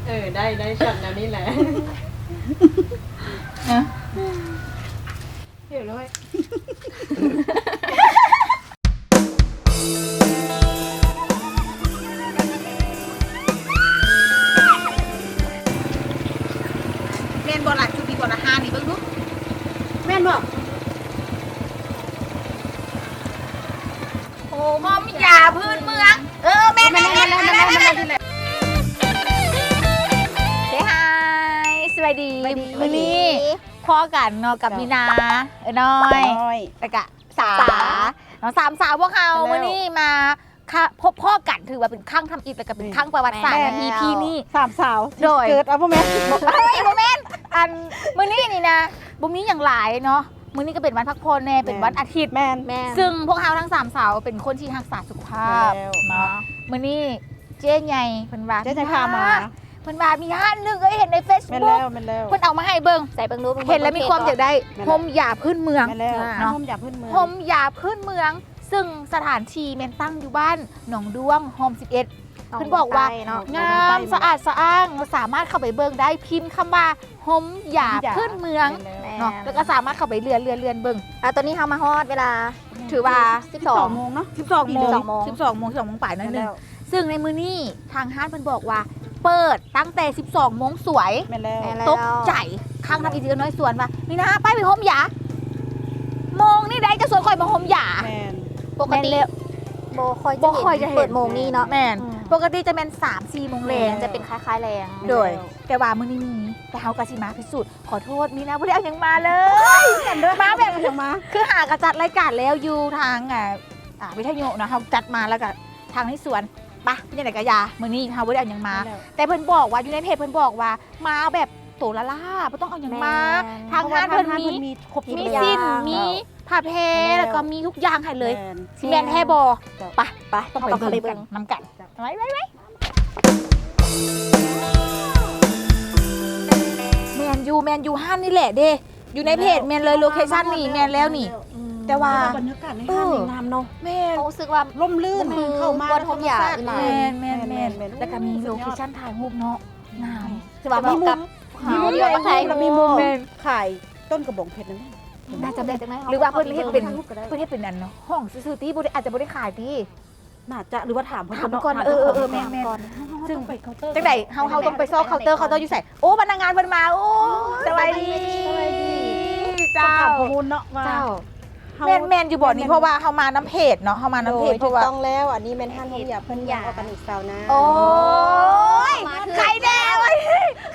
ເອີ ໄດ້ ໄດ້ຊັອດແນວນີ້ແຫຼະ. ຮະ? ຮຽບຮ້ອຍ. ແມ່ນບໍ່ລະ? ຈຸດນີ້ບໍ່ລະ? ຫານີ້ເບິ່ງດູ. ແມ່ນບໍ່? ໂອ້ ຫໍ່ຢາພື້ນເມືອງ. ເອີ ແມ່ນໆໆ. ເຊຮາຍ ສະບາຍດີ. ມື້ນີ້ພໍ້ກັນເນາະ ກັບມີນາ ເອື້ອຍນ້ອຍ ແລ້ວກະສາ ເນາະ ສາມສາວພວກເຮົາ ມື້ນີ້ມາ ພ- ພົບພໍ້ກັນ ຖືວ່າເປັນຄັ້ງທຳອິດ ແລ້ວກະເປັນຄັ້ງປະຫວັດສາດໃນອີພີນີ້. ສາມສາວ ໂດຍ ເກີດ ເອົາ ບໍ່ແມ່ນ ເອີຍ ບໍ່ແມ່ນ. ອັນ ມື້ນີ້ນີ້ນະ ບໍ່ມີຫຍັງຫຼາຍເນາະ ມື້ນີ້ກະເປັນວັນພັກຜ່ອນແດ່ ເປັນວັນອາທິດ. ແມ່ນ ຊຶ່ງພວກເຮົາທັງສາມສາວເປັນຄົນທີ່ຮັກສາສຸຂະພາບເນາະ. ມື້ນີ້ເຈ້ໃຫຍ່ເພິ່ນວ່າ ເຈ້ໃຫຍ່ພາມາ ເພິ່ນວ່າມີຮ້ານໜຶ່ງ ເອີຍ ເຫັນໃນເຟສບຸກ ເພິ່ນເອົາມາໃຫ້ເບິ່ງ ໃສ່ເບິ່ງດູ ເຫັນແລ້ວມີຄວາມຢາກໄດ້ ໂຮມຢາພື້ນເມືອງເນາະ ໂຮມຢາພື້ນເມືອງ ຊຶ່ງສະຖານທີ່ແມ່ນຕັ້ງຢູ່ບ້ານໜອງດ້ວງ ໂຮມສິບເອັດ. ເພິ່ນບອກວ່າງາມ ສະອາດສະອ້າງ ສາມາດເຂົ້າໄປເບິ່ງໄດ້ ພິມຄຳວ່າໂຮມຢາພື້ນເມືອງເນາະ ແລ້ວກະສາມາດເຂົ້າໄປເລື່ອນໆໆເບິ່ງ. ອ່າ ຕອນນີ້ເຮົາມາຮອດເວລາ ຖືວ່າສິບສອງໂມງເນາະ ສິບສອງໂມງ ສິບສອງໂມງ ສິບສອງໂມງປາຍໜ້ອຍໜຶ່ງ. ຊຶ່ງໃນມື້ນີ້ທາງຮ້ານເພິ່ນບອກວ່າເປີດຕັ້ງແຕ່ສິບສອງໂມງສວຍ. ແມ່ນແລ້ວ ຕົກໃຈ ຄັ້ງທຳອິດ ເອື້ອຍນ້ອຍຊວນວ່າ ມີນາ ໄປ ໄປໂຮມຢາ. ໂມງນີ້ໃດ ເຈົ້າຊວນຂ້ອຍມາໂຮມຢາ? ແມ່ນ ປົກກະຕິບໍ່ຄ່ອຍຈະເຫັນເປີດໂມງນີ້ເນາະ. ແມ່ນ ປົກກະຕິຈະແມ່ນສາມສີ່ໂມງແລງ ຈະເປັນຄ້າຍໆແລງ. ໂດຍ ແຕ່ວ່າມື້ນີ້ມີ ແຕ່ເຮົາກະຊິມາພິສູດ. ຂໍໂທດ ມີນາ ບໍ່ໄດ້ເອົາຫຍັງມາເລີຍ ມາແບບ ຄືຫາກະຈັດລາຍການແລ້ວຢູ່ທາງ ອ່າ ອ່າ ວິທະຍຸເນາະ ເຮົາຈັດມາ ແລ້ວກະທາງໃນສວນ ປະ ເປັນຈັ່ງໃດກະຢ່າ ມື້ນີ້ເຮົາບໍ່ໄດ້ເອົາຫຍັງມາ. ແຕ່ເພິ່ນບອກວ່າ ຢູ່ໃນເພຈເພິ່ນບອກວ່າ ມາແບບໂຕລ້າໆ ບໍ່ຕ້ອງເອົາຫຍັງມາ. ທາງຮ້ານເພິ່ນມີ ມີສິ້ນ ມີຜ້າແພ ແລ້ວກະມີທຸກຢ່າງໃຫ້ເລີຍ. ຊິແມ່ນແທ້ບໍ່? ປະ ປະ ຕ້ອງໄປເບິ່ງນຳກັນ ໄວໆໆ. ແມ່ນຢູ່ ແມ່ນຢູ່ ຮ້ານນີ້ແຫຼະເດ້ ຢູ່ໃນເພຈແມ່ນເລີຍ ໂລເຄຊັນນີ້ແມ່ນແລ້ວນີ້. ແຕ່ວ່າບັນຍາກາດໃນຮ້ານນີ້ງາມເນາະ. ແມ່ນ ຮູ້ສຶກວ່າຮົ່ມລື່ນ ເຂົ້າມາແລ້ວທຳມະຊາດ. ແມ່ນໆໆ ແລ້ວກະມີໂລເຄຊັນຖ່າຍຮູບເນາະ ງາມ. ຄືວ່າເໝາະກັບເຮົາ ມີມຸມຂາຍຕົ້ນກະບອງເພັດນັ້ນ ໜ້າຈະແມ່ນ ຫຼືວ່າເພິ່ນເຮັດເປັນ ເພິ່ນເຮັດເປັນອັນຫ້ອງຊື່ໆຕິ ບໍ່ໄດ້ ອາດຈະບໍ່ໄດ້ຂາຍຕິ. ໜ້າຈະ ຫຼືວ່າຖາມເພິ່ນກ່ອນເນາະ ຖາມກ່ອນ. ເອີໆໆ ແມ່ນໆ ຊຶ່ງຈັ່ງໃດ ເຮົາ ເຮົາຕ້ອງໄປຊອກເຄົາເຕີ ເຄົາເຕີຢູ່ໃສ? ໂອ້ ພະນັກງານເພິ່ນມາ. ໂອ້ ສະບາຍດີ ສະບາຍດີເຈົ້າ. ຖາມຂໍ້ມູນເນາະວ່າ ເຈົ້າ ແມ່ນ ແມ່ນຢູ່ບໍ່ນີ້? ເພາະວ່າເຮົາມານຳເພຈເນາະ ເຮົາມານຳເພຈ. ໂດຍ ຖືກຕ້ອງແລ້ວ ອັນນີ້ແມ່ນຮ້ານໂຮມຢາພື້ນເມືອງ ອໍການິກຊາວນາ. ໂອ້ຍ ໄຄແນ່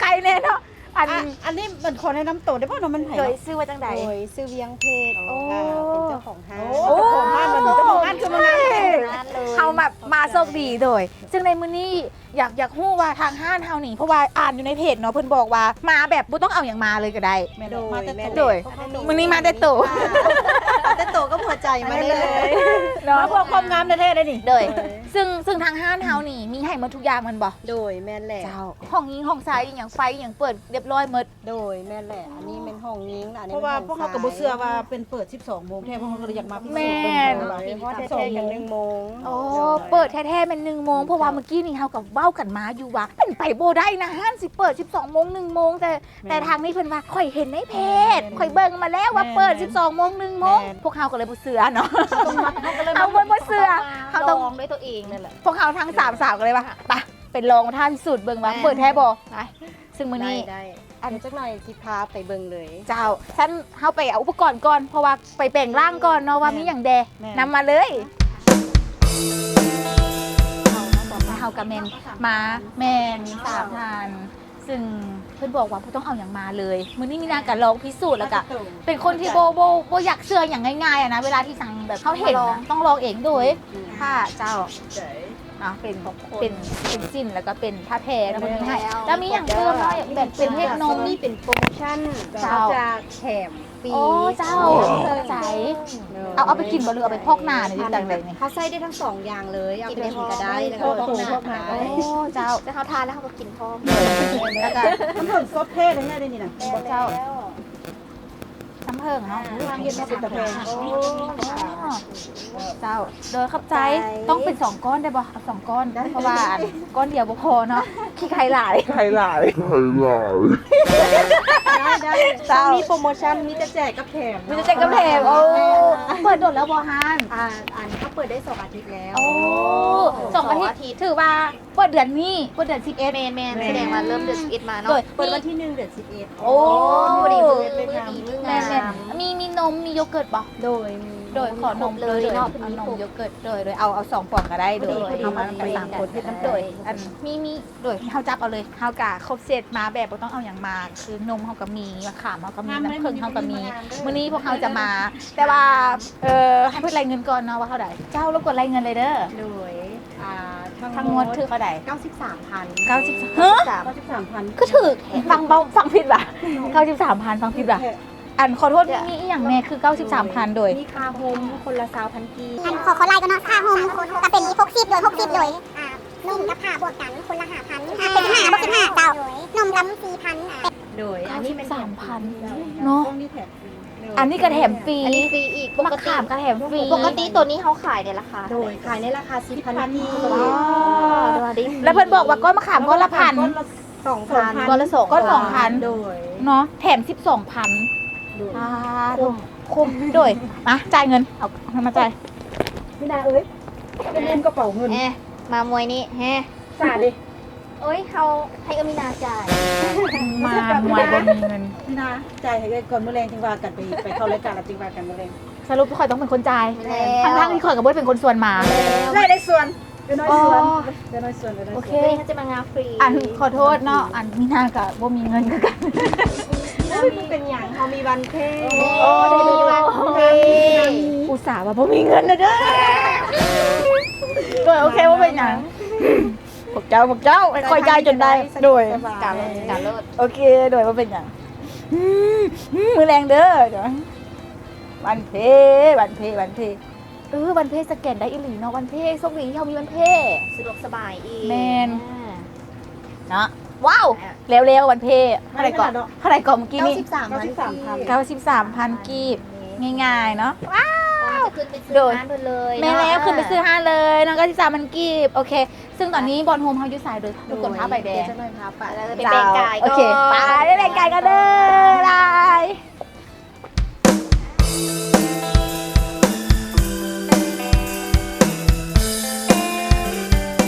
ໄຄແນ່ເນາະ. ອັນ ອັນນີ້ມັນຂໍແນະນຳໂຕໄດ້ບໍ່ເນາະ ມັນໃຜ? ໂດຍ ຊື່ວ່າຈັ່ງໃດ? ໂດຍ ຊື່ວຽງເພັດ. ໂອ້ ອ່າ ເປັນເຈົ້າຂອງຮ້ານ. ໂອ້ ເຈົ້າຂອງຮ້ານ ເຈົ້າຂອງຮ້ານຄືມາງາມ. ເຮົາແບບມາໂຊກດີ. ໂດຍ ຊຶ່ງໃນມື້ນີ້ຢາກ ຢາກຮູ້ວ່າທາງຮ້ານເຮົານີ້ ເພາະວ່າອ່ານຢູ່ໃນເພຈເນາະ ເພິ່ນບອກວ່າມາແບບບໍ່ຕ້ອງເອົາຫຍັງມາເລີຍກະໄດ້. ໂດຍ ມື້ນີ້ມາແຕ່ໂຕ ມາແຕ່ໂຕກັບຫົວໃຈ ມາໄດ້ເລີຍເນາະ ເພື່ອຄວາມງາມແທ້ໆເດ້ນີ້. ໂດຍ ຊຶ່ງ ຊຶ່ງທາງຮ້ານເຮົານີ້ມີໃຫ້ໝົດທຸກຢ່າງແມ່ນບໍ່? ໂດຍ ແມ່ນແຫຼະ. ເຈົ້າ ຫ້ອງຍິງຫ້ອງຊາຍ ອີ່ຫຍັງ ໄຟອີ່ຫຍັງເປີດຮຽບຮ້ອຍໝົດ. ໂດຍ ແມ່ນແຫຼະ ອັນນີ້ແມ່ນຫ້ອງຍິງ ອັນນີ້ ເພາະວ່າພວກເຮົາກະບໍ່ເຊື່ອວ່າເປັນເປີດສິບສອງໂມງແທ້ ພວກເຮົາກະເລີຍຢາກມາພິສູດເບິ່ງ. ແມ່ນ ຮອດແທ້ໆກະໜຶ່ງໂມງ. ໂອ້ ເປີດແທ້ໆແມ່ນໜຶ່ງໂມງ ເພາະວ່າມື້ກີ້ນີ້ເຮົາກະເວົ້າກັນມາຢູ່ວ່າ ເປັນໄປບໍ່ໄດ້ນະ ຮ້ານຊິເປີດສິບສອງໂມງ ໜຶ່ງໂມງ ແຕ່ ແຕ່ທາງນີ້ເພິ່ນວ່າ ຂ້ອຍເຫັນໃນເພຈ ຂ້ອຍເບິ່ງມາແລ້ວວ່າເປີດສິບສອງໂມງ ໜຶ່ງໂມງ. ພວກເຮົາກະເລີຍບໍ່ເຊື່ອເນາະ ເຮົາບໍ່ເຊື່ອ ເຮົາຕ້ອງລອງດ້ວຍຕົວເອງນັ້ນແຫຼະ. ພວກເຮົາທັງສາມສາວກະເລີຍວ່າ ປະ ໄປລອງມາທາງພິສູດເບິ່ງວ່າເປີດແທ້ບໍ່. ໄປ ຊຶ່ງມື້ນີ້ ອັນ ຈັກໜ່ອຍຊິພາໄປເບິ່ງເລີຍ. ເຈົ້າ ຊັ້ນເຮົາໄປເອົາອຸປະກອນກ່ອນ ເພາະວ່າໄປແປງຮ່າງກ່ອນເນາະ ວ່າມີຫຍັງແດ່ ນຳມາເລີຍ. ເຮົາກະແມ່ນມາ ແມ່ນ ສາມທ່ານ ຊຶ່ງເພິ່ນບອກວ່າບໍ່ຕ້ອງເອົາຫຍັງມາເລີຍ. ມື້ນີ້ມີນາກະລອງພິສູດ ແລ້ວກະເປັນຄົນທີ່ບໍ່ ບໍ່ ບໍ່ຢາກເຊື່ອຫຍັງງ່າຍໆອະນະ ເວລາທີ່ສັງແບບເຮົາເຫັນນະ ຕ້ອງລອງເອງ. ໂດຍ ພາເຈົ້າ ເນາະ ເປັນ ເປັນ ເປັນສິ້ນ ແລ້ວກະເປັນຜ້າແພເນາະ ເພິ່ນມີໃຫ້. ແລ້ວມີຫຍັງຕື່ມເນາະ ແບບເປັນເຫັດນົມ ມີເປັນໂປຣໂມຊັນ ເຈົ້າ ຈະແຖມຟຣີ. ໂອ້ ເຈົ້າ ເອົາ ເອົາໄປກິນບໍ່ ຫຼືເອົາໄປພອກໜ້ານີ້ ຫຼືຈັ່ງໃດນີ້? ເຮົາໃຊ້ໄດ້ທັງສອງຢ່າງເລີຍ ເອົາໄປກິນກະໄດ້ ແລ້ວກະພອກໜ້າກະໄດ້. ໂອ້ ເຈົ້າ ແຕ່ເຮົາທາແລ້ວເຮົາກະກິນພ້ອມ ແລ້ວກະ ນ້ຳເຜິ້ງສົດແທ້ແທ້ເດ້ນີ້ນະ. ເຈົ້າ ນ້ຳເຜິ້ງເນາະ ທາງເຮັດມາເປັນກາແຟ. ໂອ້ ເຈົ້າ ໂດຍ ຂອບໃຈ. ຕ້ອງເປັນສອງກ້ອນໄດ້ບໍ່? ເອົາສອງກ້ອນ ໄດ້ ເພາະວ່າອັນກ້ອນດຽວບໍ່ພໍເນາະ ຂີ້ໄຄຫຼາຍ ໄຄຫຼາຍ ໄດ້ ໄດ້ ເຈົ້າ ມີໂປຣໂມຊັນ ມີແຕ່ແຈກກັບແຖມ ມີແຕ່ແຈກກັບແຖມ. ໂອ້ ເປີດດົນແລ້ວບໍ່ຮ້ານ? ອ່າ ອັນ ເຮົາເປີດໄດ້ສອງອາທິດແລ້ວ. ໂອ້ ສອງອາທິດ ສອງອາທິດ ຖືວ່າເປີດເດືອນນີ້ ເປີດເດືອນສິບເອັດ. ແມ່ນໆ ແມ່ນ ສະແດງວ່າເລີ່ມເດືອນສິບເອັດມາເນາະ. ໂດຍ ເປີດວັນທີໜຶ່ງ ເດືອນສິບເອັດ. ໂອ້ ດີ ດີ ງາມ ງາມ. ມີ ມີນົມ ມີໂຢເກີດບໍ່? ໂດຍ ມີ. ໂດຍ ຂໍນົມເລີຍເນາະ ເອົານົມ ໂຢເກີດ ໂດຍ ໂດຍ ເອົາ ເອົາສອງປ່ອງກໍໄດ້. ໂດຍ ເຮົາມາກັນສາມຄົນ ໂດຍ ອັນ ມີ ມີ ໂດຍ ເຮົາຈັບເອົາເລີຍ ເຮົາກະຄົບເຊັດມາ ແບບບໍ່ຕ້ອງເອົາຫຍັງມາ ຄືນົມເຮົາກໍມີ ມະຂາມເຮົາກໍມີ ນ້ຳເຜິ້ງເຮົາກໍມີ. ມື້ນີ້ພວກເຮົາຈະມາ ແຕ່ວ່າ ເອີ ໃຫ້ເພິ່ນໄລ່ເງິນກ່ອນເນາະ ວ່າເທົ່າໃດ. ເຈົ້າ ລົບກວນໄລ່ເງິນເລີຍເດີ. ໂດຍ ອ່າ ທັງໝົດ ທັງໝົດຖືກເທົ່າໃດ? ເກົ້າສິບສາມພັນ. ເກົ້າສິບ ຮະ? ເກົ້າສິບສາມພັນ ຄືຖືກແທ້ ຟັງເບົາ ຟັງຜິດຫວາ? ເກົ້າສິບສາມພັນ ຟັງຜິດຫວາ? ອັນ ຂໍໂທດ ມີ ມີອີ່ຫຍັງແດ່? ຄືເກົ້າສິບສາມພັນ ໂດຍ ມີຄ່າຮົ່ມຄົນລະຊາວພັນກີບ. ອັນ ຂໍ ຂໍໄລ່ກ່ອນເນາະ ຄ່າຮົ່ມກໍເປັນອີກຫົກສິບ ໂດຍ ຫົກສິບ ໂດຍ ອ່າ ນົມກັບຜ້າບວກກັນຄົນລະຫ້າພັນ ອ່າ ເປັນຫ້າ ບວກສິບຫ້າ ເຈົ້າ ນົມລຳສີ່ພັນ. ອ່າ ໂດຍ ອັນນີ້ແມ່ນສາມພັນເນາະ ອັນນີ້ແຖມຟຣີ ອັນນີ້ກໍແຖມຟຣີ ອັນນີ້ຟຣີອີກ ປົກກະຕິ ມະຂາມກໍແຖມຟຣີ. ປົກກະຕິໂຕນີ້ເຮົາຂາຍໃນລາຄາ ໂດຍ ຂາຍໃນລາຄາສິບພັນກີບ. ວ້າວ ແລ້ວເພິ່ນບອກວ່າກ້ອນມະຂາມກ້ອນລະພັນ ກ້ອນລະສອງພັນ ກ້ອນລະສອງ ກ້ອນສອງພັນ ໂດຍ ເນາະ ແຖມສິບສອງພັນ. ໂດຍ ອ່າ ຄຸ້ມ ຄຸ້ມ ໂດຍ ມາຈ່າຍເງິນ ເອົາເງິນມາຈ່າຍ. ມີນາເອີຍ ໄປລືມກະເປົາເງິນ ແຮ ມາມວຍນີ້ ແຮ ສາເດ. ໂອ້ຍ ເຮົາໃຫ້ເອື້ອຍມີນາຈ່າຍ ມາມວຍບໍ່ມີເງິນ. ມີນາ ຈ່າຍໃຫ້ເອື້ອຍກ່ອນ ມື້ແລງຈຶ່ງວ່າກັນ ໄປ ໄປເຂົ້າລາຍການແລ້ວຈຶ່ງວ່າກັນມື້ແລງ. ສະຫຼຸບຂ້ອຍຕ້ອງເປັນຄົນຈ່າຍ ແມ່ນແລ້ວ ທັງໆທີ່ຂ້ອຍກໍບໍ່ໄດ້ເປັນຄົນຊວນມາ. ແມ່ນແລ້ວ ໄດ້ໄດ້ຊວນ ເອື້ອຍນ້ອຍຊວນ ອໍ ເອື້ອຍນ້ອຍຊວນ ເອື້ອຍນ້ອຍຊວນ. ໂອເຄ ໂອເຄ ເຮົາຈະມາງາຟຣີ ອັນ ຂໍໂທດເນາະ ອັນ ມີນາກໍບໍ່ມີເງິນຄືກັນ. ບໍ່ເປັນຫຍັງ ເຮົາມີວັນເພ. ໂອ້ ໄດ້ມີວັນເພ ອຸດສ່າວ່າບໍ່ມີເງິນນະເດີ. ໂດຍ ໂອເຄ ບໍ່ເປັນຫຍັງ ພວກເຈົ້າ ພວກເຈົ້າ ໃຫ້ຂ້ອຍຈ່າຍຈົນໄດ້. ໂດຍ ການລົດ ການລົດ ໂອເຄ ໂດຍ ບໍ່ເປັນຫຍັງ. ອືມ ອືມ ມື້ແລງເດີ ວັນເພ ວັນເພ ວັນເພ. ເອີ ວັນເພສະແກນໄດ້ອີ່ຫຼີເນາະ ວັນເພ ໂຊກດີທີ່ເຮົາມີວັນເພ ສະດວກສະບາຍອີກ. ແມ່ນ ອ່າ ເນາະ ວ້າວ ອ່າ ແລ້ວໆ ວັນເພ ເທົ່າໃດເກາະ? ເທົ່າໃດເກາະເມື່ອກີ້ນີ້? ເກົ້າສິບສາມພັນ ເກົ້າສິບສາມພັນກີບ ງ່າຍໆເນາະ. ວ້າວ ໂດຍ ແມ່ນແລ້ວ ຂຶ້ນໄປຊື້ຮ້ານເລີຍເນາະ ເກົ້າສິບສາມພັນກີບ. ໂອເຄ ເຊິ່ງຕອນນີ້ບ່ອນໂຮມເຮົາຢູ່ໃສ? ໂດຍ ທຸກຄົນພາໄປແດ່ ເຈົ້າໜ້ອຍພາໄປ ໄປແບ່ງກາຍ ໂອເຄ ໄປ ໄປແບ່ງກາຍກັນເດີ. ບາຍ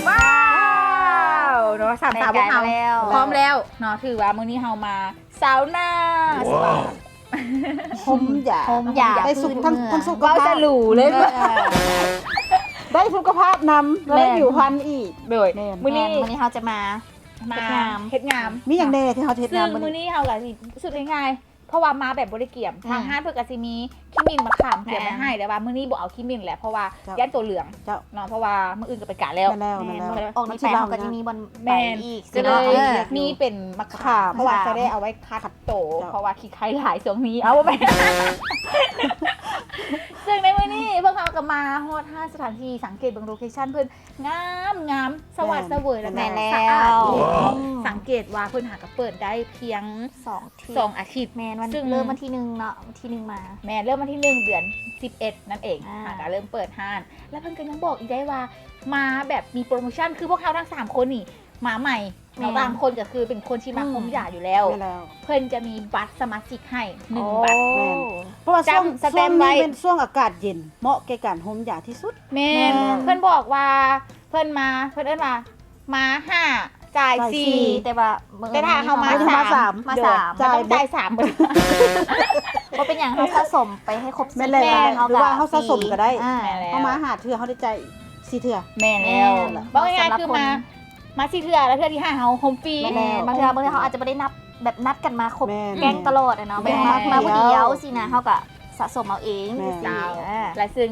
ວ້າວ ເນາະ ສາມສາວພວກເຮົາ ແມ່ນ ພ້ອມແລ້ວເນາະ ຖືວ່າມື້ນີ້ເຮົາມາຊາວນາ ວ້າວ ໂຮມຢາ ໂຮມຢາ ໄດ້ສຸກ ທັງ ທັງສຸກກະພາບ ເວົ້າສະຫຼູເລີຍ ເອີ ໄດ້ສຸກກະພາບນຳ ແລ້ວໄດ້ ແມ່ນ ຜິວພັນອີກ. ໂດຍ ແມ່ນ ມື້ນີ້ ແມ່ນ ມື້ນີ້ເຮົາຈະມາ ມາເຮັດງາມ ເຮັດງາມ ມີຫຍັງແດ່ທີ່ເຮົາຈະເຮັດງາມມື້ນີ້? ເຊິ່ງມື້ນີ້ເຮົາກະຊິສຸດງ່າຍ ເພາະວ່າມາແບບບໍ່ໄດ້ກຽມ ອືມ ທາງຮ້ານເພິ່ນກະຊິມີຂີ້ໝິ່ນມະຂາມກຽມໄວ້ໃຫ້ ແຕ່ວ່າມື້ນີ້ບໍ່ເອົາຂີ້ໝິ່ນແຫຼະ ເພາະວ່າຢ້ານໂຕເຫຼືອງເນາະ ເພາະວ່າມື້ອື່ນກະໄປກະແລ້ວ. ແມ່ນແລ້ວ ແມ່ນແລ້ວ ອອກນີ້ໄປເຮົາກະຊິມີບ່ອນໄປອີກ ກະເລີຍມີເປັນມະຂາມ ເພາະວ່າຈະໄດ້ເອົາໄວ້ຂັດໂຕ ເພາະວ່າຂີ້ໄຄຫຼາຍຊ່ວງນີ້ ເອົາບໍ່ໄປ. ເຊິ່ງໃນມື້ນີ້ພວກເຮົາກະມາຮອດຫ້າສະຖານທີ່ ສັງເກດເບິ່ງໂລເຄຊັນເພິ່ນ ງາມໆ ສະຫວັດສະເຫວີຍ ແລ້ວກະສະອາດ ສັງເກດວ່າເພິ່ນຫາກະເປີດໄດ້ພຽງສອງ ສອງອາທິດ ແມ່ນ ວັນ ເລີ່ມວັນທີໜຶ່ງເນາະ ວັນທີໜຶ່ງມາ ແມ່ນ ເລີ່ມວັນທີໜຶ່ງ ເດືອນສິບເອັດນັ້ນເອງ ອ່າ ຫາກະເລີ່ມເປີດຮ້ານ. ແລ້ວເພິ່ນກະຍັງບອກອີກໄດ້ວ່າ ມາແບບມີໂປຣໂມຊັນ ຄືພວກເຮົາທັງສາມຄົນນີ້ມາໃໝ່ເນາະ ແມ່ນ ບາງຄົນກະຄືເປັນຄົນທີ່ມັກ ອືມ ໂຮມຢາຢູ່ແລ້ວ ແມ່ນແລ້ວ ເພິ່ນຈະມີບັດສະມາຊິກໃຫ້ໜຶ່ງ ໂອ້ ບັດ ແມ່ນ ເພາະວ່າຊ່ວງ ສະແຕມໄວ້ ຊ່ວງນີ້ເປັນຊ່ວງອາກາດເຢັນ ເໝາະແກ່ການໂຮມຢາທີ່ສຸດ. ແມ່ນ ແມ່ນ ເພິ່ນບອກວ່າ ເພິ່ນມາ ເພິ່ນເອີ້ນວ່າ ມາຫ້າ ຈ່າຍສີ່ ຈ່າຍສີ່ ແຕ່ວ່າ ແຕ່ຖ້າເຮົາມາສາມ ມາສາມ ໂດຍ ມາສາມ ຕ້ອງຈ່າຍສາມ ບໍ່ເປັນຫຍັງ ເຮົາສະສົມໄປໃຫ້ຄົບ ແມ່ນແລ້ວ ເຮົາ ຫຼືວ່າເຮົາສະສົມກະໄດ້ ອ່າ ແມ່ນແລ້ວ ເຮົາມາຫ້າເທື່ອ ເຮົາໄດ້ຈ່າຍສີ່ເທື່ອ ແມ່ນແລ້ວ ແມ່ນ ເວົ້າງ່າຍໆ ຄືມາ ມາສີ່ເທື່ອ ແລ້ວເທື່ອທີຫ້າເຮົາໂຮມຟຣີ ແມ່ນແລ້ວ ບາງເທື່ອ ບາງເທື່ອເຮົາອາດຈະບໍ່ໄດ້ນັດ ແບບນັດກັນມາຄົບ ແມ່ນ ແກ້ງຕະຫຼອດອະເນາະ ແມ່ນ ແບບມາ ມາຜູ້ດຽວຊີ້ນະ ເຮົາກະສະສົມເອົາເອງ ແມ່ນ ຈັ່ງຊີ້ ເອີ ແລະ ຊຶ່ງ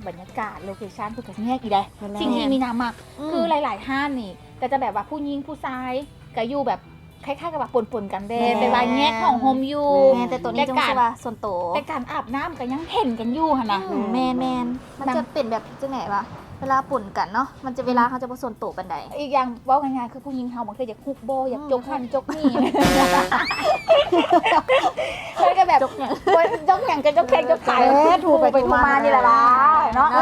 ບັນຍາກາດ ໂລເຄຊັນ ເພິ່ນກະຊິແຍກອີກເດ້ ແມ່ນແລ້ວ ສິ່ງທີ່ມີນາມັກ ອືມ ຄືຫຼາຍໆຮ້ານນີ້ກະຈະແບບວ່າຜູ້ຍິງຜູ້ຊາຍກະຢູ່ແບບ ຄ້າຍໆກັບວ່າປົນໆກັນແດ່ ແມ່ນ ແບບວ່າແຍກຫ້ອງໂຮມຢູ່ ແມ່ນ ແຕ່ໂຕນີ້ຈັ່ງຊິວ່າສ່ວນໂຕ ແຕ່ການອາບນ້ຳກະຍັງເຫັນກັນຢູ່ຫັ້ນນະ ອືມ ແມ່ນໆ ມັນຈະເປັນແບບຈັ່ງໃດວະ ເວລາປົນກັນເນາະ ມັນຈະ ເວລາເຮົາຈະບໍ່ສ່ວນໂຕປານໃດ. ອີກຢ່າງເວົ້າງ່າຍໆ ຄືຜູ້ຍິງເຮົາບາງເທື່ອຢາກຮຸບບໍ່ ຢາກຈົກຫັ້ນຈົກນີ້ ມັນກະ ແບບ ຈົກຫຍັງ ໂອ້ຍ ຈົກຫຍັງ ກໍຈົກແຂ້ງຈົກຂາ ເອີ ຖູໄປຖູມານີ້ແຫຼະລະເນາະ ເອີ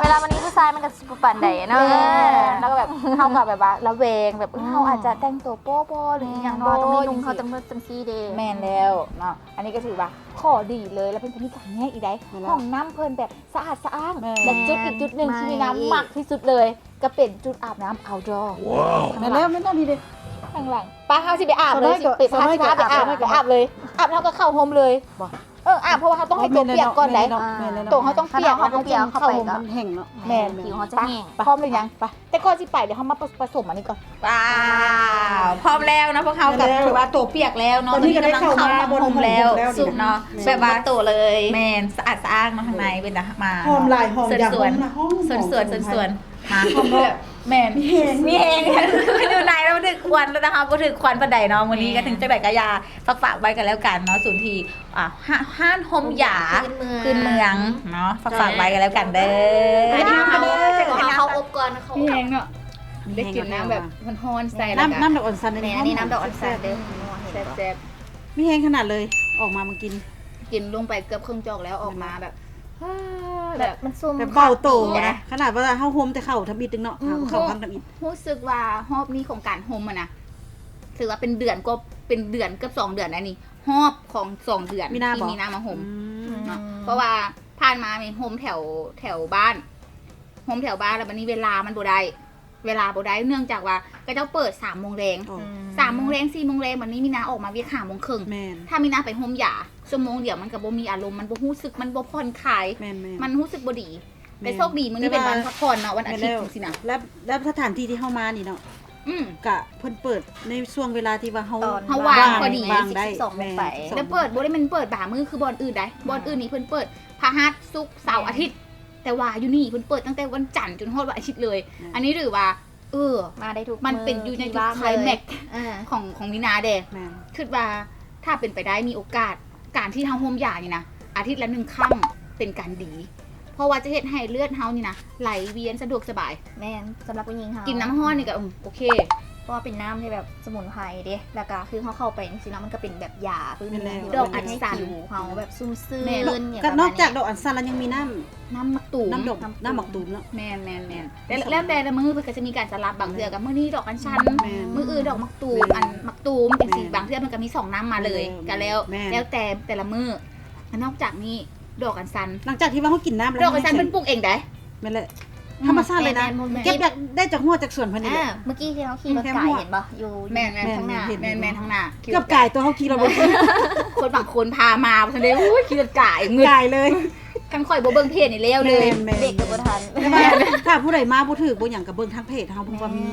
ເວລາມັນມີຜູ້ຊາຍມັນກໍຊິບໍ່ປານໃດເນາະ ແມ່ນ ແລ້ວກໍແບບ ເຮົາກໍແບບວ່າລະແວງ ແບບ ເອີ ເຮົາອາດຈະແຕ່ງຕົວໂປ້ບໍ່ ຫຼືອີ່ຫຍັງບໍ່ ຕ້ອງມີນຸ່ງເຂົາຈັ່ງຊັ້ນຈັ່ງຊີ້ເດ້ ແມ່ນແລ້ວເນາະ ອັນນີ້ກໍຖືວ່າຂໍ້ດີເລີຍ ແລ້ວເພິ່ນກໍມີການແຍກອີກໃດ໋ ຫ້ອງນ້ຳເພິ່ນແບບ ສະອາດສະອ້າງ ແມ່ນ ແລະ ຈຸດອີກຈຸດໜຶ່ງທີ່ມີນ້ຳມັກທີ່ສຸດເລີຍ ກໍເປັນຈຸດອາບນ້ຳ outdoor ວ້າວ ແມ່ນແລ້ວ ແມ່ນແລ້ວ ນີ້ເດ້ ຂ້າງຫຼັງ ໄປ ເຮົາຊິໄປອາບເລີຍ ຊິໄປ ພາ ພາ ພາໄປອາບ ໄປອາບເລີຍ ອາບແລ້ວກໍເຂົ້າໂຮມເລີຍ ບໍ່ ເອີ ອາບ ເພາະວ່າເຮົາຕ້ອງໃຫ້ຕົວປຽກກ່ອນໃດ໋ ໂຕເຮົາຕ້ອງປຽກ ເຮົາຕ້ອງປຽກ ເຮົາຈຶ່ງເຂົ້າໂຮມ ມັນແຫ້ງເນາະ ແມ່ນ ຜິວເຮົາຈະແຫ້ງ ໄປ ພ້ອມຫຼືຍັງ ໄປ ແຕ່ກ່ອນຊິໄປ ດຽວເຮົາມາປະ ປະສົມອັນນີ້ກ່ອນ ວ້າວ ພ້ອມແລ້ວເນາະ ພວກເຮົາກໍຖືວ່າໂຕປຽກແລ້ວເນາະ ຕອນນີ້ກໍໄດ້ເຂົ້າມາບົນໂຮມແລ້ວ ສຸກເນາະ ແບບວ່າໂຕເລີຍ ແມ່ນ ສະອາດສະອ້າງເນາະ ຂ້າງໃນເປັນຕາມາ ຫອມຫຼາຍ ຫອມຢາ ຫອມ ຫອມ ເຊີນຊວນ ເຊີນຊວນ ມາ ແມ່ນ ມີແຮງ ມີແຮງ ຢູ່ໃນແລ້ວມັນຖືກຄວັນ ແຕ່ເຮົາບໍ່ຖືກຄວັນປານໃດເນາະ ມື້ນີ້ກໍເຖິງຈັ່ງໃດກໍຢ່າ ຝາກໆໄວ້ກັນແລ້ວກັນເນາະ ສູນທີ່ ອ່າ ຮ້ານ ຮ້ານໂຮມຢາພື້ນເມືອງເນາະ ຝາກໆໄວ້ກັນແລ້ວກັນເດີ ເຮົາ ເຮົາ ເຮົາອົບກ່ອນ ເຮົາ ມີແຮງເນາະ ໄດ້ກິນນ້ຳແບບຮ້ອນໆໃສ່ ນ້ຳ ນ້ຳດອກອັນຊັນ ແມ່ນ ອັນນີ້ນ້ຳດອກອັນຊັນເດີ ແຊບໆ ມີແຮງຂະໜາດເລີຍ ອອກມາມື້ກີ້ນີ້ ກິນລົງໄປເກືອບເຄິ່ງຈອກແລ້ວ ອອກມາແບບ ແບບ ແບບມັນຊຸ່ມ ແບບເບົາໂຕນະ ຂະໜາດວ່າເຮົາໂຮມແຕ່ເຂົ້າທຳອິດເອງເນາະ ເຂົ້າທຳອິດ ຮູ້ສຶກວ່າຮອບນີ້ຂອງການໂຮມຫັ້ນນະ ຖືວ່າເປັນເດືອນກວ່າ ເປັນເດືອນເກືອບສອງເດືອນແລ້ວນີ້ ຮອບຂອງສອງເດືອນທີ່ມີນາມາໂຮມເນາະ ເພາະວ່າຜ່ານມານີ້ໂຮມແຖວ ແຖວບ້ານ ໂຮມແຖວບ້ານ ແລ້ວບັດນີ້ເວລາມັນບໍ່ໄດ້ ເວລາບໍ່ໄດ້ ເນື່ອງຈາກວ່າເຂົາເຈົ້າເປີດສາມໂມງແລງ ສາມໂມງແລງ ສີ່ໂມງແລງ ບັດນີ້ມີນາອອກມາວຽກຫ້າໂມງເຄິ່ງ ຖ້າມີນາໄປໂຮມຢາຊົ່ວໂມງດຽວ ມັນກໍບໍ່ມີອາລົມ ມັນບໍ່ຮູ້ສຶກ ມັນບໍ່ຜ່ອນຄາຍ ມັນຮູ້ສຶກບໍ່ດີ ແຕ່ໂຊກດີມື້ນີ້ເປັນວັນພັກຜ່ອນເນາະ ວັນອາທິດຈັ່ງຊີ້ນະ ແລ້ວ ແລ້ວສະຖານທີ່ທີ່ເຮົາມານີ້ເນາະ ອືມ ກະເພິ່ນເປີດໃນຊ່ວງເວລາທີ່ວ່າເຮົາ ເຮົາວ່າງພໍດີ ສິບສອງໂມງໄປ ແລ້ວເປີດ ບໍ່ໄດ້ແມ່ນເປີດບາງມື້ຄືບ່ອນອື່ນໃດ໋ ບ່ອນອື່ນນີ້ເພິ່ນເປີດພະຫັດ ສຸກ ເສົາ ອາທິດ ແຕ່ວ່າຢູ່ນີ້ເພິ່ນເປີດຕັ້ງແຕ່ວັນຈັນຈົນຮອດວັນອາທິດເລີຍ ອັນນີ້ຖືວ່າ ເອີ ມາໄດ້ທຸກ ມັນເປັນຢູ່ໃນຈຸດໄຄແມັກຂອງ ຂອງມີນາເດ້ ຄິດວ່າ ຖ້າເປັນໄປໄດ້ມີໂອກາດ ການທີ່ເຮົາໂຮມຢານີ້ນະ ອາທິດລະໜຶ່ງຄັ້ງເປັນການດີ ເພາະວ່າຈະເຮັດໃຫ້ເລືອດເຮົານີ້ນະ ໄຫຼວຽນສະດວກສະບາຍ ແມ່ນ ສຳລັບຜູ້ຍິງເຮົາ ກິນນ້ຳຮ້ອນນີ້ກໍ ເອີ ໂອເຄ ເພາະວ່າເປັນນ້ຳທີ່ແບບສະໝຸນໄພເດ້ ແລ້ວກໍຄືເຮົາເຂົ້າໄປຈັ່ງຊີ້ເນາະ ມັນກໍເປັນແບບຢາພື້ນເມືອງ ດອກອັນຊັນ ເຮົາແບບຊຸ່ມຊື່ນ ກໍນອກຈາກດອກອັນຊັນແລ້ວຍັງມີນ້ຳ ນ້ຳໝາກຕູມ ນ້ຳດອກ ນ້ຳໝາກຕູມເນາະ ແມ່ນໆໆ ແຕ່ແລ້ວແຕ່ລະມື້ເພິ່ນກໍຈະມີການສະຫຼັບ ບາງເທື່ອກໍມື້ນີ້ດອກອັນຊັນ ມື້ອື່ນດອກໝາກຕູມ ອັນໝາກຕູມຈັ່ງຊີ້ ບາງເທື່ອເພິ່ນກໍມີສອງນ້ຳມາເລີຍ ກໍແລ້ວ ແລ້ວແຕ່ແຕ່ລະມື້ ນອກຈາກນີ້ດອກອັນຊັນ ຫຼັງຈາກທີ່ວ່າເຮົາກິນນ້ຳແລ້ວ ດອກອັນຊັນເພິ່ນປູກເອງໃດ ແມ່ນແຫຼະ ທຳມະຊາດເລີຍນະ ເກັບໄດ້ຈາກຮົ້ວຈາກສວນເພິ່ນນີ້ແຫຼະ ເມື່ອກີ້ທີ່ເຮົາຂີ່ລົດກາຍເຫັນບໍ່ ຢູ່ແມ່ນໆ ທາງໜ້າ ແມ່ນໆ ທາງໜ້າ ເກືອບກາຍຕົວເຮົາຂີ່ລົດ ຄົນບາງຄົນພາມາ ບໍ່ທັນໄດ້ ໂອ້ຍ ຂີ່ລົດກາຍ ງຶດ ກາຍເລີຍ ຄັນຂ້ອຍບໍ່ເບິ່ງເພຈນີ້ແລ້ວເລີຍ ເບຣກກໍບໍ່ທັນ ແຕ່ວ່າຖ້າຜູ້ໃດມາບໍ່ຖືກບໍ່ຫຍັງກໍເບິ່ງທາງເພຈເຮົາ ເພາະວ່າມີ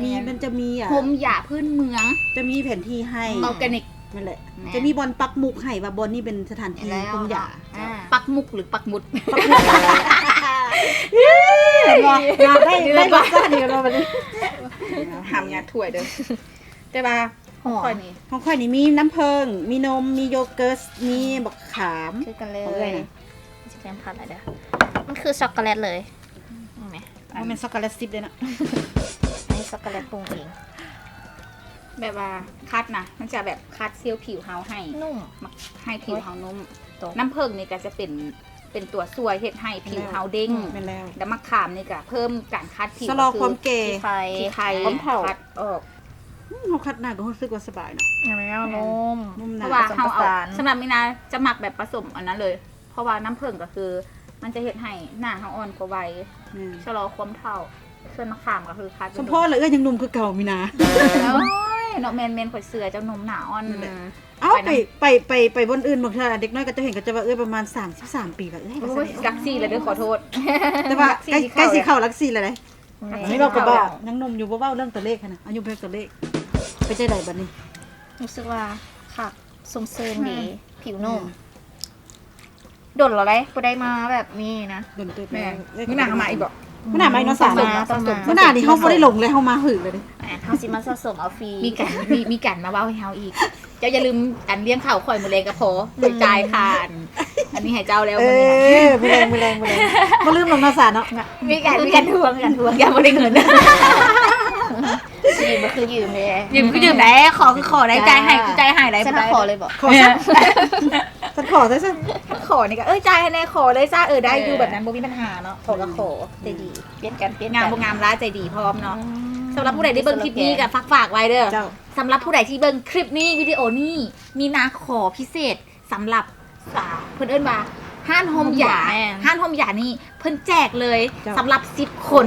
ມີ ມັນຈະມີ ອ່າ ໂຮມຢາພື້ນເມືອງ ຈະມີແຜນທີ່ໃຫ້ ອໍແກນິກ ນັ້ນແຫຼະ ຈະມີບ່ອນປັກໝຸກໃຫ້ວ່າບ່ອນນີ້ເປັນສະຖານທີ່ໂຮມຢາ ປັກໝຸກ ຫຼື ປັກໝຸດ ປັກໝຸກ ເຫັນບໍ່ ຢາກໄດ້ ໄດ້ລົດຊາດນີ້ແລ້ວບັດນີ້ ຫ້າມຫຍາດຖ້ວຍເດີ້ ແຕ່ວ່າ ຂອງຂ້ອຍນີ້ ຂອງຂ້ອຍນີ້ມີນ້ຳເຜິ້ງ ມີນົມ ມີໂຢເກີດ ມີບັກຂາມ ຄືກັນເລີຍ ຊິແຄມຄັດລະເດີ້ ມັນຄືຊັອກໂກແລັດເລີຍ ເຫັນໄໝ ມັນແມ່ນຊັອກໂກແລັດຊິບເດ້ເນາະ ອັນນີ້ຊັອກໂກແລັດປຸງເອງ ແບບວ່າຄັດນະ ມັນຈະແບບຄັດເຊວຜິວເຮົາໃຫ້ນຸ່ມ ໃຫ້ຜິວເຮົານຸ່ມ ໂອ້ຍ ນ້ຳເຜິ້ງນີ້ກໍຈະເປັນ ເປັນຕົວຊ່ວຍເຮັດໃຫ້ຜິວເຮົາເດັ່ງ ແມ່ນແລ້ວ ແລ້ວໝາກຂາມນີ້ກໍເພີ່ມການຂັດຜິວ ຊະລໍຄວາມແກ່ ຄືຂີ້ໄຄ ຂີ້ໄຄ ຄວາມເຖົ້າ ຂັດອອກ ອືມ ເຮົາຂັດໜ້າກໍຮູ້ສຶກວ່າສະບາຍເນາະ ແມ່ນແລ້ວ ນຸ່ມ ນຸ່ມໜາ ເພາະວ່າເຮົາເອົາ ສຳລັບມີນາຈະມັກແບບປະສົມອັນນັ້ນເລີຍ ເພາະວ່ານ້ຳເຜິ້ງກໍຄືມັນຈະເຮັດໃຫ້ໜ້າເຮົາອ່ອນກວ່າໄວ ແມ່ນ ຊະລໍຄວາມເຖົ້າ ສ່ວນໝາກຂາມກໍຄືຄັດ ສົມພໍລະ ເອື້ອຍຍັງໜຸ່ມຄືເກົ່າມີນາ ໂອ້ຍ ເນາະ ແມ່ນໆ ຂ້ອຍເຊື່ອເຈົ້າໜຸ່ມໜ້າອ່ອນ ນັ້ນແຫຼະ ອືມ ເອົ້າ ໄປ ໄປ ໄປ ໄປບ່ອນອື່ນ ບາງເທື່ອເດັກນ້ອຍກໍຈະເຫັນ ກໍຈະວ່າ ເອື້ອຍປະມານສາມສິບສາມປີແລ້ວ ເອື້ອຍ ໂອ້ຍ ລັກສີ່ແລ້ວເດີ້ ຂໍໂທດ ແຕ່ວ່າໃກ້ ໃກ້ຊິເຂົ້າຫຼັກສີ່ແລ້ວເດ້ ອັນນີ້ເວົ້າກັບວ່າຍັງໜຸ່ມຢູ່ ບໍ່ເວົ້າເລື່ອງຕົວເລກຫັ້ນນະ ອາຍຸເລື່ອງຕົວເລກ ເປັນຈັ່ງໃດບັດນີ້ ຮູ້ສຶກວ່າຄັກ ຊົມຊື່ນດີ ຜິວນຸ່ມ ດົນແລ້ວເດ້ ບໍ່ໄດ້ມາແບບນີ້ນະ ດົນເຕີບແລ້ວ ມື້ໜ້າເຮົາມາອີກບໍ່ ມື້ໜ້າມາອີກເນາະ ສາມ ມື້ໜ້ານີ້ເຮົາບໍ່ໄດ້ລົງເລີຍ ເຮົາມາຫືດເລີຍເດ້ ເຮົາຊິມາສະສົມເອົາຟຣີ ມີການ ມີ ມີການມາເວົ້າໃຫ້ເຮົາອີກ ເຈົ້າຢ່າລືມ ອັນ ລ້ຽງເຂົ້າຂ້ອຍມື້ແລງກໍພໍ ຂ້ອຍຈ່າຍຄ່າ ອັນ ອັນນີ້ໃຫ້ເຈົ້າແລ້ວ ເອີ ມື້ແລງ ມື້ແລງ ມື້ແລງ ບໍ່ລືມດອກເນາະ ສາເນາະ ມີການ ມີການທວງ ການທວງ ຢ່າບໍ່ໄດ້ເງິນ ຊິບໍ່ ຄືຢືມແດ່ ຢືມຄືຢືມໄດ້ ຂໍຄືຂໍໄດ້ ຈ່າຍໃຫ້ຄືຈ່າຍໃຫ້ໄດ້ ຊັ້ນຂໍເລີຍບໍ? ຂໍຊະ ຊັ້ນຂໍຊະ ຊັ້ນຂໍນີ້ກໍ ເອີ ຈ່າຍໃຫ້ແດ່ ຂໍເລີຍຊະ ເອີ ໄດ້ຢູ່ ແບບນັ້ນບໍ່ມີບັນຫາເນາະ ຂໍກໍຂໍ ໃຈດີ ປ່ຽນກັນ ປ່ຽນກັນ ງາມບໍ່ງາມລະໃຈດີພ້ອມເນາະ. ສຳລັບຜູ້ໃດໄດ້ເບິ່ງຄລິບນີ້ກໍຝາກໆໄວ້ເດີ ສຳລັບຜູ້ໃດທີ່ເບິ່ງຄລິບນີ້ ວິດີໂອນີ້ ມີໜ້າຂໍພິເສດ ສຳລັບ ອ່າ ເພິ່ນເອີ້ນວ່າຮ້ານໂຮມຢາ ຮ້ານໂຮມຢານີ້ເພິ່ນແຈກເລີຍ ສຳລັບສິບຄົນ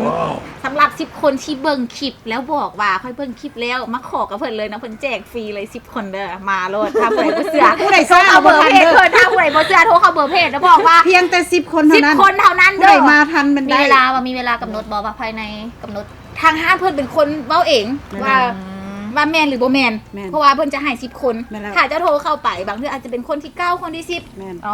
ສຳລັບສິບຄົນທີ່ເບິ່ງຄລິບແລ້ວບອກວ່າ ຂ້ອຍເບິ່ງຄລິບແລ້ວ ມາຂໍກັບເພິ່ນເລີຍເນາະ ເພິ່ນແຈກຟຣີເລີຍສິບຄົນເດີ ມາໂລດ ຖ້າຜູ້ໃດບໍ່ເຊື່ອ ໂທເຂົ້າເບີເພຈເພິ່ນ ຖ້າຜູ້ໃດບໍ່ເຊື່ອ ໂທເຂົ້າເບີເພຈແລ້ວບອກວ່າ ພຽງແຕ່ສິບຄົນເທົ່ານັ້ນ ສິບຄົນເທົ່ານັ້ນເດີ ຜູ້ໃດມາທັນແມ່ນໄດ້ ມີເວລາບໍ່? ມີເວລາກຳນົດບໍ່ວ່າພາຍໃນກຳນົດ ທາງຮ້ານເພິ່ນເປັນຄົນເວົ້າເອງວ່າ ວ່າແມ່ນຫຼືບໍ່ແມ່ນ ເພາະວ່າເພິ່ນຈະໃຫ້ສິບຄົນ ຖ້າເຈົ້າໂທເຂົ້າໄປ ບາງເທື່ອອາດຈະເປັນຄົນທີເກົ້າ ຄົນທີສິບ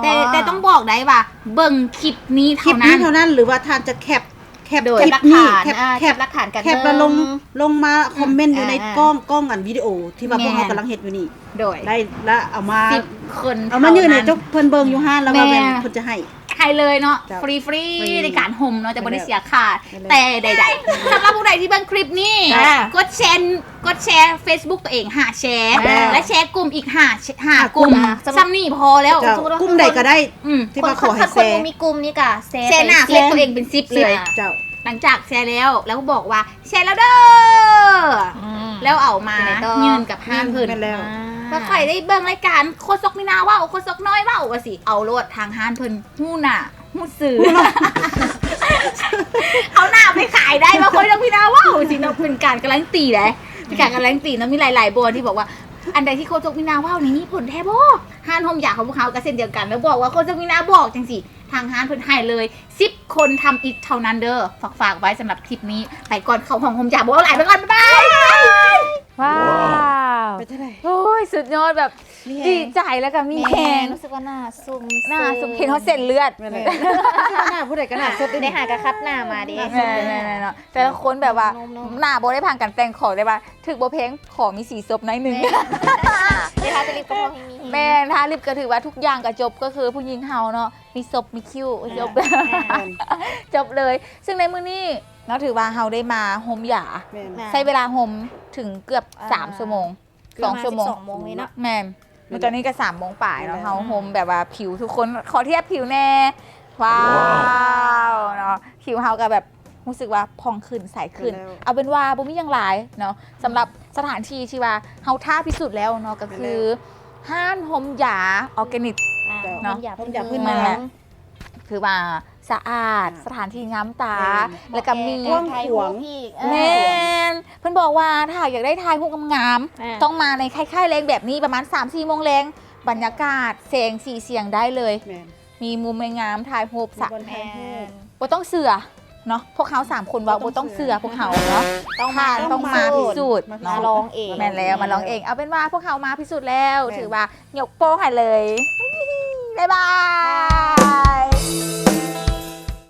ແຕ່ ແຕ່ຕ້ອງບອກໄດ້ວ່າເບິ່ງຄລິບນີ້ເທົ່ານັ້ນ ເທົ່ານັ້ນ ຫຼືວ່າທ່ານຈະແຄັບ ແຄັບຄລິບນີ້ ແຄັບ ແຄັບຫຼັກຖານ ແຄັບ ແຄັບແລ້ວລົງ ລົງມາຄອມເມັນຢູ່ໃນກ້ອງ ກ້ອງອັນວິດີໂອທີ່ວ່າພວກເຮົາກຳລັງເຮັດຢູ່ນີ້ ໂດຍ ໄດ້ລະເອົາມາ ສິບຄົນ ເອົາມາຍື່ນໃຫ້ເຈົ້າເພິ່ນເບິ່ງຢູ່ຮ້ານ ແລ້ວວ່າແມ່ນເພິ່ນຈະໃຫ້ ໃຫ້ເລີຍເນາະ ຟຣີ ຟຣີໃນການໂຮມເນາະ ຈະບໍ່ໄດ້ເສຍຄ່າແຕ່ໃດໆ ສຳລັບຜູ້ໃດທີ່ເບິ່ງຄລິບນີ້ ກົດແຊ ກົດແຊເຟສບຸກຕົວເອງຫ້າແຊ ແລະແຊກຸ່ມອີກຫ້າ ຫ້າກຸ່ມ ສ່ຳນີ້ພໍແລ້ວ ກຸ່ມໃດກໍໄດ້ ທີ່ວ່າຂໍໃຫ້ແຊ ຄົນບໍ່ມີກຸ່ມນີ້ກໍແຊ ແຊໜ້າເຟສຕົວເອງເປັນສິບເລີຍ ເຈົ້າ ຫຼັງຈາກແຊແລ້ວ ແລ້ວບອກວ່າ ແຊແລ້ວເດີ ແລ້ວເອົາມາຍື່ນກັບຮ້ານເພິ່ນ ແມ່ນແລ້ວ ວ່າຂ້ອຍໄດ້ເບິ່ງລາຍການໂຄສົກມີນາເວົ້າ ໂຄສົກນ້ອຍເວົ້າ ວ່າຊິເອົາໂລດ ທາງຮ້ານເພິ່ນຮູ້ໜ້າ ຮູ້ຊື່ ເອົາໜ້າໄປຂາຍໄດ້ວ່າໂຄສົກມີນາເວົ້າ ຊິເນາະ ເປັນການກາລັນຕີເດ້ ເປັນການກາລັນຕີເນາະ ມີຫຼາຍໆບ່ອນທີ່ບອກວ່າ ອັນໃດທີ່ໂຄສົກມີນາເວົ້ານີ້ມີຜົນແທ້ບໍ່? ຮ້ານໂຮມຢາຂອງພວກເຮົາກໍເຊັ່ນດຽວກັນ ແລ້ວບອກວ່າໂຄສົກມີນາບອກ ຈັ່ງຊີ້ ທາງຮ້ານເພິ່ນໃຫ້ເລີຍ ສິບຄົນທຳອິດເທົ່ານັ້ນເດີ ຝາກໆໄວ້ສຳລັບຄລິບນີ້ ໄປກ່ອນ ເຂົ້າຫ້ອງໂຮມຢາ ບໍ່ເວົ້າຫຼາຍ ໄປກ່ອນ ບາຍບາຍ ວ້າວ ເປັນຈັ່ງໃດ? ໂອ້ຍ ສຸດຍອດ ແບບດີໃຈ ແລ້ວກໍມີແຮງ ຮູ້ສຶກວ່າໜ້າຊຸ່ມ ໜ້າຊຸ່ມ ເຫັນຮອດເສັ້ນເລືອດ ແມ່ນແຫຼະ ໜ້າຜູ້ໃດກໍໜ້າສົດ ໄດ້ຫາກະຄັດໜ້າມາເດ້ ແມ່ນໆໆ ແຕ່ລະຄົນແບບວ່າໜ້າບໍ່ໄດ້ຜ່ານການແຕ່ງຂອງ ແຕ່ວ່າຖືກບໍ່ແພງ ຂໍມີສີສົບໜ້ອຍໜຶ່ງ ແມ່ນ ໄດ້ທາແຕ່ລິບກໍພໍໃຫ້ມີແຮງ ແມ່ນ ທາລິບກໍຖືວ່າທຸກຢ່າງກໍຈົບ ກໍຄືຜູ້ຍິງເຮົາເນາະ ມີສົບ ມີຄິ້ວ ຈົບ ຈົບເລີຍ ເຊິ່ງໃນມື້ນີ້ເນາະ ຖືວ່າເຮົາໄດ້ມາໂຮມຢາ ໃຊ້ເວລາໂຮມເຖິງເກືອບສາມຊົ່ວໂມງ ສອງຊົ່ວໂມງ ແມ່ນ ມື້ຕອນນີ້ກໍສາມໂມງປາຍເນາະ ເຮົາໂຮມແບບວ່າຜິວທຸກຄົນ ຂໍທຽບຜິວແດ່ ວ້າວ ເນາະ ຜິວເຮົາກໍແບບ ຮູ້ສຶກວ່າຜ່ອງຂຶ້ນ ໃສຂຶ້ນ ເອົາເປັນວ່າບໍ່ມີຫຍັງຫຼາຍເນາະ ສຳລັບສະຖານທີ່ທີ່ວ່າເຮົາທ້າພິສູດແລ້ວເນາະ ກໍຄືຮ້ານໂຮມຢາອໍແກນິກເນາະ ໂຮມຢາພື້ນເມືອງ ຄືວ່າສະອາດ ສະຖານທີ່ງາມຕາ ແລ້ວກໍມີ ກວ້າງຂວາງ ແມ່ນ ເພິ່ນບອກວ່າຖ້າຢາກໄດ້ຖ່າຍຮູບງາມໆ ຕ້ອງມາໃນຄ້າຍໆແລງແບບນີ້ ປະມານສາມສີ່ໂມງແລງ ບັນຍາກາດ ແສງສີສຽງໄດ້ເລີຍ ມີມຸມງາມໆ ຖ່າຍຮູບ ສະ ບໍ່ຕ້ອງເຊື່ອເນາະ ພວກເຮົາສາມຄົນເວົ້າ ບໍ່ຕ້ອງເຊື່ອພວກເຮົາເນາະ ຕ້ອງມາ ຕ້ອງມາພິສູດເນາະ ມາລອງເອງ ແມ່ນແລ້ວ ມາລອງເອງ ເອົາເປັນວ່າພວກເຮົາມາພິສູດແລ້ວ ຖືວ່າຍົກໂປ້ໃຫ້ເລີຍ ບາຍບາຍ.